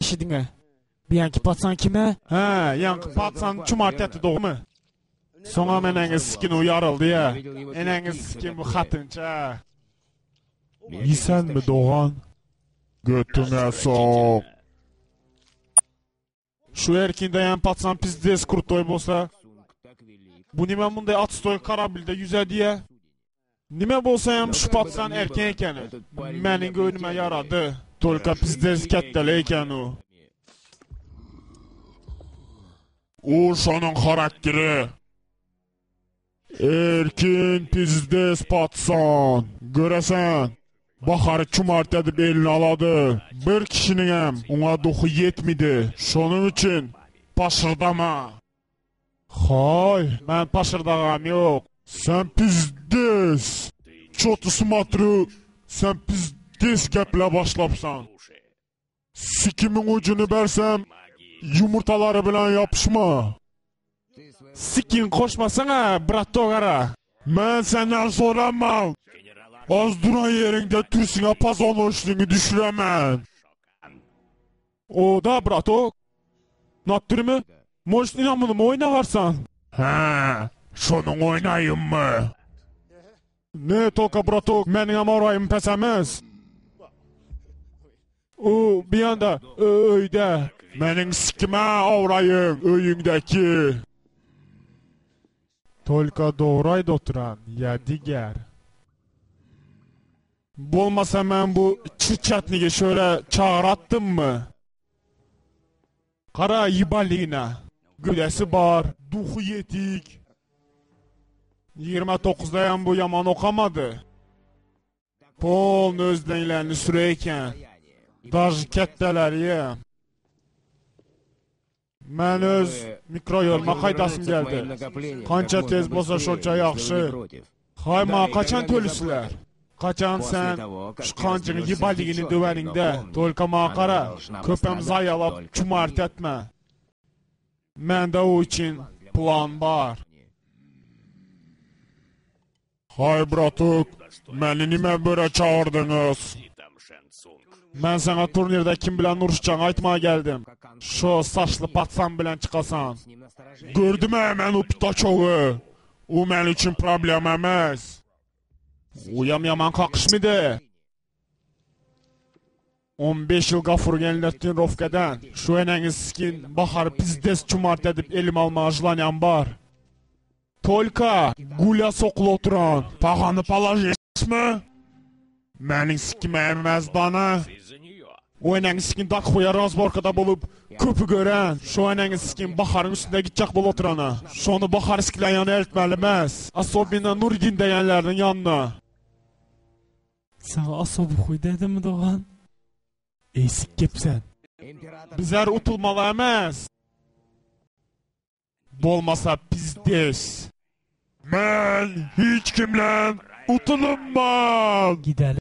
Eşidiňä. Biýanki patsan kime? Hä, ýaňky patsan çumart ýatdy dogrymy? Soňam eneňiz sikin u ýaryldy ýa. Eneňiz sikin bu hatynça. Iýsenmi dogan? Götüňe sok. Şu erkin daýan patsan pizdes krutoý bolsa, bu nime munday atstoý karablda ýüze diýä? Nime bolsa hem şu patsan erkin ekeni. Meniň göwnüme ýarady. Tolka pizdes kätdele eken u. U şonuň harakteri. Erkin pizdes patsan. Göresen. Bahary çumart edip eline alady. Bir kişiniňem oňa duhy ýetmidi. Şonuň üçin paşyrdama. Haý, men paşyrdagam ýok. Sen pizdes. Ço-to smatrýu, sen pizdes geplä başlapsaň. Sikimiň ujuny bersem, ýumurtalary bilen ýapyşma. Sikiň goşmasaň-a, bratok ara. Men senden soraman. Az duran ýeriňde türsiňe pazonoçniňi düşüremen. O da bratok. Natdyrmy? Может ynamynymy oýnagarsan? Hä, şonuň oýnaýynmy? Ne toka bratok, meniňem oraýym pes emes. U bir ýanda öýde. Meniň sikime awraýyň öýüňdäki. Tolka dogry aýda oturan ýa diger. Bolmasa men bu çyçatnigi şöyle çagyratdymmy? Gara ýibaligine. Gülesi bar, duhy ýetik. Ýigrimi dokuzdaýam bu ýaman okamady. Polny öz deňlerini süre eken. Daž ketdeleri. Men öz mikroýoluma gaýdasym geldi. Kança tez bolsa şonça ýagşy. Haý maňa kaçan tölisler? Kaçan sen şu kanjyňy ýibaligini döweniňde, tolka maňa gara, köpem zaýalap çumart etme. Mende o üçin plan bar. Haý bratuk, meni nime böre çagyrdyňyz? Men saňa turnirde kim bilen uruşjagyňy aýtmaga geldim. Şo saçly patsan bilen çykasan. Gördüm-ä men o pitaçogy. O men üçin problema emes. Uýam ýaman kakyşmydy. 15 ýyl Gafur gelende trenirowkadan. Şu eneňiz skin Bahary pizdes çumart edip elime almaga želaniýam bar. Tolka gulya sokuly oturan. Pagany palajesmi? Meniň sikime emez dana. O eneňiz skin dakhuýa razborkada bolup köpü gören. Şu eneňiz skin Baharyň üstünde gitjek bolup oturana. Şony Bahar siklän ýana eltmeli emes. Asobina Nurdin deýänleriniň ýanyna. Saňa osoby huy dedimi dogan? Eý sikkepsen. Bizler utulmaly emes. Bolmasa pizdes. Men hiç kimden utulunmam. Gideli.